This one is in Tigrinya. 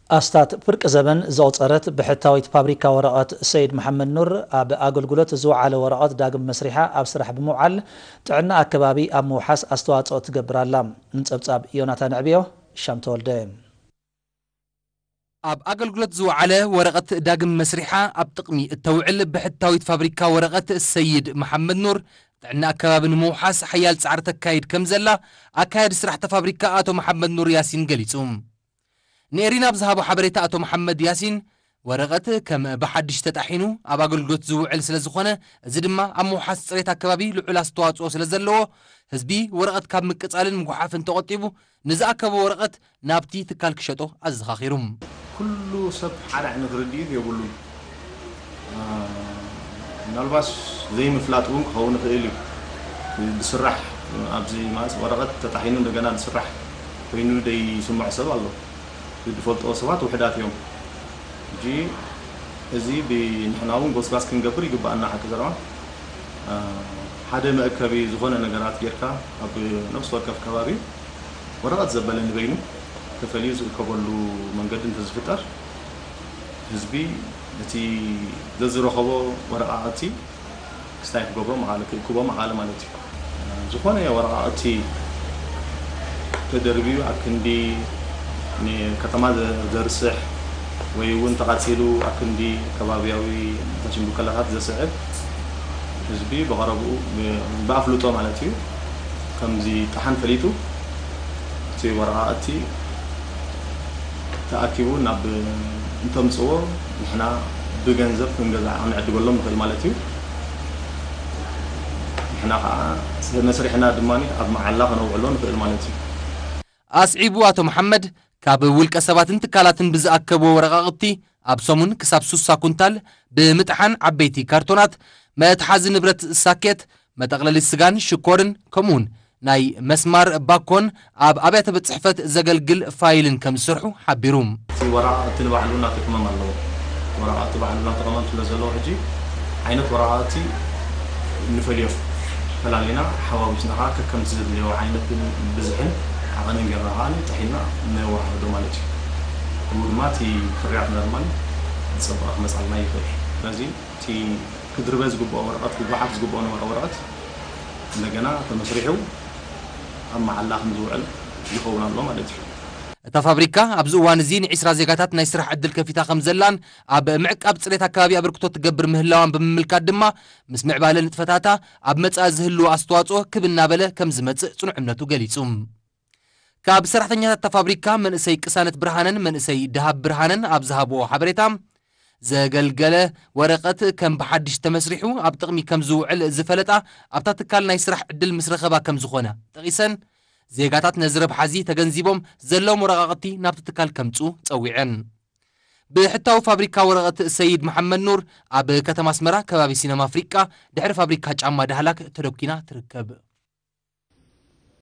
ኣስታት ፍርቂ ዘበን ዘቑጸረት ብሕታዊት ፋብሪካ ወረቐት ሰይድ መሓመድ ኑር፣ ኣብ ኣገልግሎት ዝወዓለ ወረቐት ዳግም መስሪሓ ኣብ ስራሕ ብምውዓል፣ ጥዕና ኣከባቢ ኣብ ምውሓስ ኣስተዋጽኦ ትገብር ኣላ። ንጸብጻብ ዮናታን ዕብዮ፣ ሻም ተወልደ። ኣብ ኣገልግሎት ዝወዓለ ወረቐት ዳግም መስሪሓ ኣብ ጥቕሚ እተውዕል ብሕታዊት ፋብሪካ ወረቐት ሰይድ መሓመድ ኑር፣ ጥዕና ኣከባቢ ንምውሓስ ሓያል ጻዕሪ ተካይድ ከም ዘላ ኣካያዲ ስራሕ እታ ፋብሪካ ኣቶ መሓመድ ኑር ያሲን ገሊጹ። ንኤሪና ኣብ ዝሃቦ ሓበሬታ ኣቶ መሓመድ ያሲን፣ ወረቐት ከም ብሓድሽ ተጣሒኑ ኣብ ኣገልግሎት ዝውዕል ስለ ዝኾነ፣ እዚ ድማ ኣብ ምውሓስ ጽሬት ኣከባቢ ልዑል ኣስተዋጽኦ ስለ ዘለዎ፣ ህዝቢ ወረቐት ካብ ምቅጻልን ምጉሓፍን ተቖጢቡ፣ ንዝኣከቦ ወረቐት ናብቲ ትካል ክሸጦ ኣዘኻኺሩ። ኩሉ ሰብ ሓደ ዓይነት ርድኢት የብሉን። አ፣ ምናልባሽ ዘይምፍላጥ እውን ክኸውን ይኽእል እዩ። ዝስራሕ ኣብዚ ማለት ወረቐት ተጣሒኑ እንደገና ዝስራሕ ኮይኑ ዘይስምዖ ሰብ ኣሎ። ዝፈልጥዎ ሰባት ውሑዳት እዮም። ሕጂ እዚ ብ-፣ ንሕና እውን ጎስጓስ ክንገብር ይግባኣና። ሓቂ ዘረባ፣ አ፣ ሓደ መእከቢ ዝኾነ ነገራት ጌርካ ኣብ ነፍሲ ወከፍ ከባቢ ወረቐት ዘበለ ንበይኑ ተፈልዩ ዝእከበሉ መንገዲ እንተዝፍጠር፣ ህዝቢ ነቲ ዘዝረኸቦ ወረቓቕቲ ክስታይ ክገብሮ ምኽኣለ፣ ክእክቦ ምኽኣለ ማለት እዩ። ዝኾነ ወረቓቕቲ ተደርብዩ ኣብ ክንዲ ንከተማ ዘ-፣ ዘርስሕ ወይ እውን ተቓጺሉ ኣብ ክንዲ ከባብያዊ ሽምብከላታት ዘስዕብ ህዝቢ ብቐረብኡ ብ-፣ ብኣፍልጦ ማለት እዩ ከምዚ ጠሓን ፈሊጡ እቲ ወረቓቕቲ ተኣኪቡ ናብ እንተምጽዎ ንሕና ብገንዘብ ክንገዝኣ ክንዕድገሎም ንኽእል ማለት እዩ። ንሕና ኸዓ ስለ መስሪሕና ድማ ኣብ መዓላ ከነውዕሎ ንኽእል ማለት እዩ። ኣስዒቡ ኣቶ መሓመድ፣ ካብ ውልቀ ሰባትን ትካላትን ብዝኣከብዎ ወረቓቕቲ ኣብ ሰሙን ክሳብ ሱሳ ኩንታል ብምጥሓን ዓበይቲ ካርቶናት፣ መትሓዚ ንብረት ሳኬት፣ መጠቕለሊ ስጋን ሽኮርን፣ ከምኡውን ናይ መስማር ባኮን ኣብ ኣብያተ ቤት ጽሕፈት ዘገልግል ፋይልን ከም ዝሰርሑ ሓቢሩ። እቲ ወረቓቕቲ ንባዕሉ እናተቀመም ኣለዎ። ወረቓቕቲ ባዕሉ እናተቀመም ስለ ዘለዎ ሕጂ ዓይነት ወረቓቕቲ ንፈልዮ ፈላሊና ሓዋዊስና ከዓ ከከምቲ ዘድልዮ ዓይነትን ብዝሕን ዓቐንን ጌርና ከዓ ጥሒና ነወሃህዶ ማለት እዩ። ከምኡ ድማ እቲ ፍርያትና ድማ ዝጸበቐ ክመጻልና ይኽእል። ስለዚ እቲ ክድርበ ዝግብኦ ወረቐት፣ ክጓሓፍ ዝግብኦ ነበረ ወረቐት እንደገና ተመስሪሑ ኣብ መዓላ ከም ዝውዕል ይኸውን ኣሎ ማለት እዩ። እታ ፋብሪካ ኣብዚ እዋን እዚ ንዒስራ ዜጋታት ናይ ስራሕ ዕድል ከፊታ ከም ዘላን ኣብ ምዕቃብ ጽሬት ኣከባቢ ኣበርክቶ ትገብር ምህላዋን ብምምልካት ድማ፣ ምስ ምዕባለ ንጥፈታታ ኣብ መጻኢ ዝህልዎ ኣስተዋጽኦ ክብ እናበለ ከም ዝመጽእ ጽኑዕ እምነቱ ገሊጹ። ካብ ሰራሕተኛታት እታ ፋብሪካ መንእሰይ ቅሳነት ብርሃነን መንእሰይ ደሃብ ብርሃነን ኣብ ዝሃብዎ ሓበሬታ፣ ዘገልገለ ወረቐት ከም ብሓድሽ ተመስሪሑ ኣብ ጥቕሚ ከም ዝውዕል ዝፈለጣ ኣብታ ትካል ናይ ስራሕ ዕድል ምስ ረኸባ ከም ዝኾነ ጠቒሰን፣ ዜጋታት ነዚ ረብሓ እዚ ተገንዚቦም ዘለዎም ወረቓቕቲ ናብቲ ትካል ከምጽኡ ጸዊዐን። ብሕታዊ ፋብሪካ ወረቐት ሰይድ መሓመድ ኑር ኣብ ከተማ ኣስመራ ከባቢ ሲነማ ኣፍሪቃ ድሕሪ ፋብሪካ ጫማ ዳህላክ ተደኲና ትርከብ።